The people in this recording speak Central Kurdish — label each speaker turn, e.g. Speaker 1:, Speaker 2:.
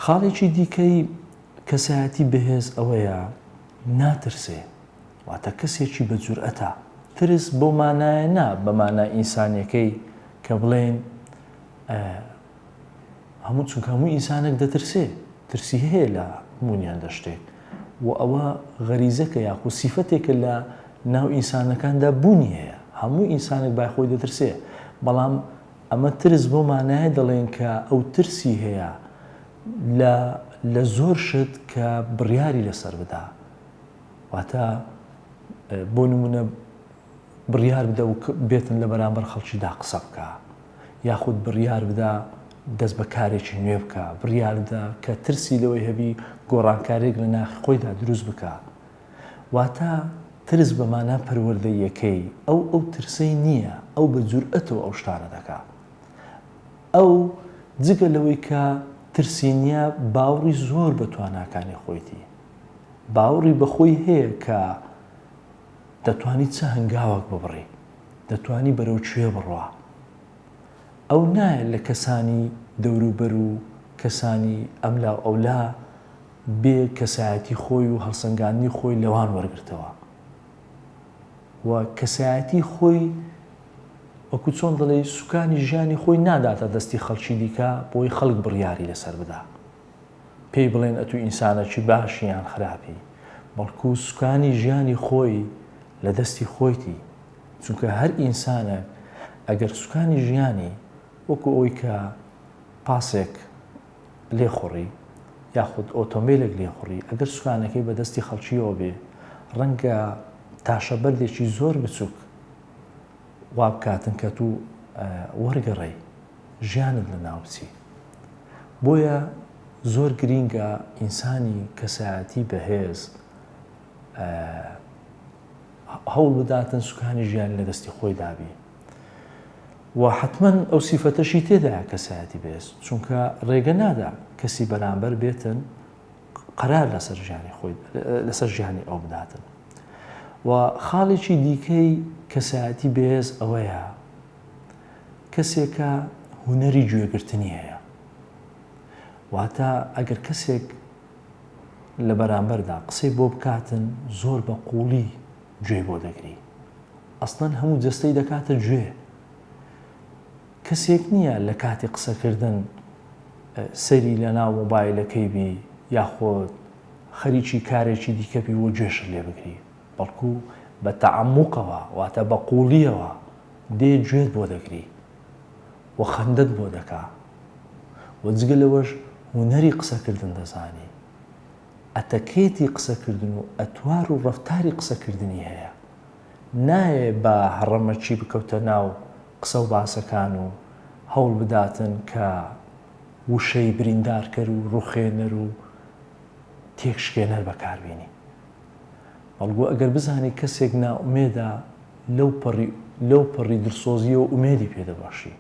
Speaker 1: خاڵێکی دیکەی کەسایەتی بەهێز ئەوەیە ناترسێ، واتە کەسێکی بە جورئەتە. ترس بەو مانایە نا بە مانا ئینسانیەکەی کە بڵێین هەموو چونکە هەموو ئینسانێک دەترسێ، ترسی هەیە لە بوونیان لە شتێک و ئەوە غەریزەکە یاخود سیفەتێکە لە ناو ئینسانەکاندا بوونی هەیە، هەموو ئینسانێک بای خۆی دەترسێ، بەڵام ئەمە ترس بەو مانایە دەڵێن کە ئەو ترسی هەیە لە لە زۆر شت کە بڕیاری لەسەر بدا واتە بۆ نمونە بڕیار بدە و بێتن لە بەرامبەر خەڵکیدا قسە بکە یاخود بڕیار بدا دەست بە کارێکی نوێ بکە بڕیار بدە کە ترسی لەوەی هەبی گۆڕانکارێک لە ناخی خۆیدا دروست بکە واتە ترس بە مانا پەروەردەییەکەی ئەو ئەو ترسەی نییە، ئەو بە جورئەتەوە ئەو شتانە دەکا. ئەو جگە لەوەی کە ترسی نییە، باوڕی زۆر بە تواناکانی خۆیتی. باوڕی بە خۆی هەیە کە دەتوانی چ هەنگاوەک ببڕی، دەتوانی بەرەو کوێ بڕوا. ئەو نایە لە کەسانی دەوروبەر و کەسانی ئەملاو ئەولا بێ کەسایەتی خۆی و هەڵسەنگاندنی خۆی لەوان وەرگرتەوە و کەسایەتی خۆی وەکو چۆن دەڵێی سوکانی ژیانی خۆی ناداتە دەستی خەڵکی دیکە بۆی خەڵک بڕیاری لەسەر بدا پێی بڵێن ئەتو ئینسانەکی باشی یان خراپی بەڵکو سوکانی ژیانی خۆی لە دەستی خۆیتی چونکە هەر ئینسانێک ئەگەر سوکانی ژیانی وەکو ئەوی کە پاسێک لێخوڕی یاخود ئۆتۆمبیلێک لێخوڕی ئەگەر سوکانەکەی بە دەستی خەڵکیەوە بێ ڕەنگە تاشە بەردێکی زۆر بچوک وا بکاتن کە تو وەرگەڕێی ژیانت لە ناو بچی بۆیە زۆر گرینگە ئینسانی کەسایەتی بەهێز هەوڵ بداتن سوکانی ژیانی لە دەستی خۆی دابی و حەتمەن ئەو سیفەتەشی تێدایە کەسایەتی بەهێز چونکە ڕێگە نادا کەسی بەرامبەر بێتن قەرار لەسەر ژیانی خۆی لەسەر ژیانی ئەو بداتن و خاڵێکی دیکەی کەسایەتی بەهێز ئەوەیە کەسێکە هونەری گوێگرتنی هەیە واتە ئەگەر کەسێک لە بەرامبەردا قسەی بۆ بکاتن زۆر بە قوڵی گوێی بۆ دەگری ئەسڵەن هەموو جەستەی دەکاتە گوێ. کەسێک نییە لە کاتی قسەکردن سەری لە ناو مۆبایلەکەی بی یاخود خەریکی کارێکی دیکە بی و گوێشت لێ بگری بەڵکو بە تەعەموقەوە واتە بە قوڵیەوە دێ گوێت بۆ دەگری و خەندەت بۆ دەکا و جگە لەوەش هونەری قسەکردن دەزانی ئەتەکێتی قسەکردن و ئەتوار و ڕەفتاری قسەکردنی هەیە. نایێ بە هەڕەمەکی بکەوتە ناو قسە و باسەکان و هەوڵ بداتن کە وشەی بریندارکەر و ڕوخێنەر و تێکشکێنەر بەکار بینی. بەڵگو ئەگەر بزانی کەسێک نائومێدە لەو پەڕی لەو پەڕی دڵسۆزییەوە ئومێدی پێ دەبەخشی.